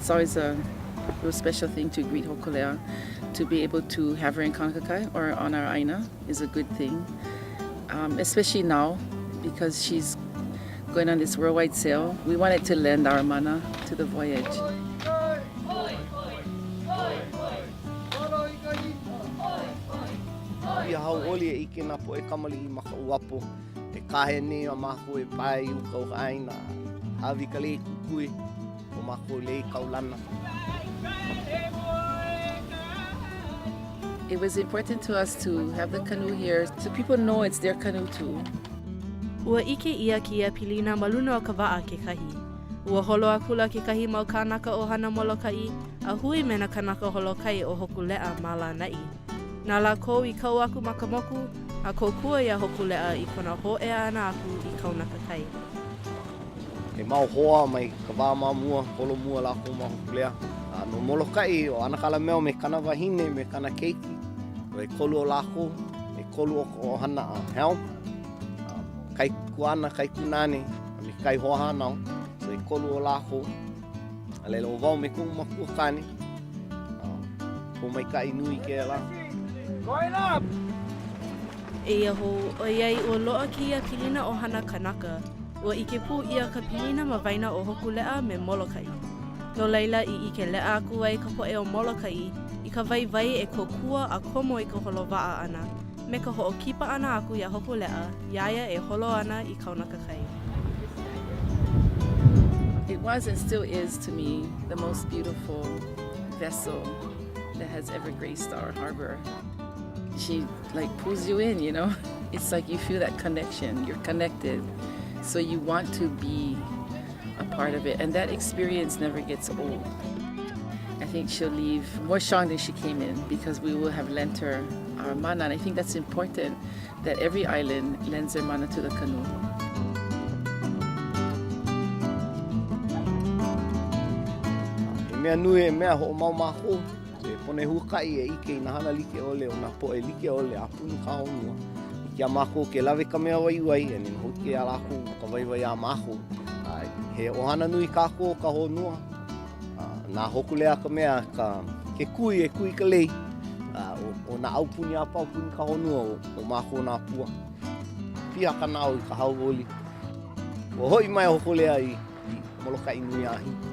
It's always a real special thing to greet Hokulea. To be able to have her in Kaunakakai or on our aina is a good thing, um, especially now because she's going on this worldwide sail. We wanted to lend our mana to the voyage. Ia hauʻoli e ʻike nā poʻe kamaliʻi ma ka uapo e kahe nei a mākou e pae i uka o ka ʻāina. Hāʻawi ka lei kukui ko mākou lei kaulana. It was important to us to have the canoe here so people know it's their canoe too. Ua ʻike ʻia kēia pilina ma luna o ka waʻa kekahi. Ua holo akula kekahi mau kānaka ʻohana Molokaʻi a hui me nā kānaka holokai o Hōkūleʻa ma Lānaʻi. Na lākou i kau aku ma ka moku a kōkua iā Hōkūleʻa i kona hōʻea ʻana aku i Kaunakakai. He mau hoa mai ka wā ma mua, holo mua lākou ma Hōkūleʻa. A no Molokaʻi, ʻo ʻAnakala Mel me kana wahine, me kana keiki, ʻo ʻekolu o lākou, ʻekolu o ka ʻohana a Helm, kaikuaʻana, kaikunāne, a me kekahi hoahānau, so ʻekolu o lākou. A laila, ʻo wau me koʻu makua kāne, pōmaikaʻi nui kēlā. Going up! Eia hou, ʻoiai ua loaʻa kēia pilina ʻohana kanaka, ua ʻike pū ʻia ka pilina ma waena o Hōkūleʻa me Molokaʻi. No laila i ʻike leʻa aku ai ka poʻe o Molokaʻi i ka waiwai e kōkua a komo i ka holo waʻa ʻana me ka hoʻokipa ʻana aku iā Hōkūleʻa iā ia e holo ana i Kaunakakai. It was and still is to me the most beautiful vessel that has ever graced our harbor. She like pulls you in, you know? It's like you feel that connection, you're connected. So you want to be a part of it. And that experience never gets old. I think she'll leave more strong than she came in because we will have lent her our mana. And I think that's important that every island lends their mana to the canoe. He mea nui, he mea hoʻomau mākou. E pono e huakaʻi e ʻike i nā hana like ʻole o nā poʻe like ʻole a puni ka honua. Hiki iā mākou ke lawe ka mea waiwai, and then hōʻike iā lākou ka waiwai a mākou. A he ʻohana nui kākou o ka honua. A na Hōkūleʻa ka mea ka, ke kui e kui ka lei. A ʻo, ʻo nā aupuni a pau puni ka honua, ʻo, ʻo mākou nā pua. Piha ka naʻau i ka hauʻoli. Ua hoʻi mai ʻo Hōkūleʻa i, i Molokaʻi nui a hiki.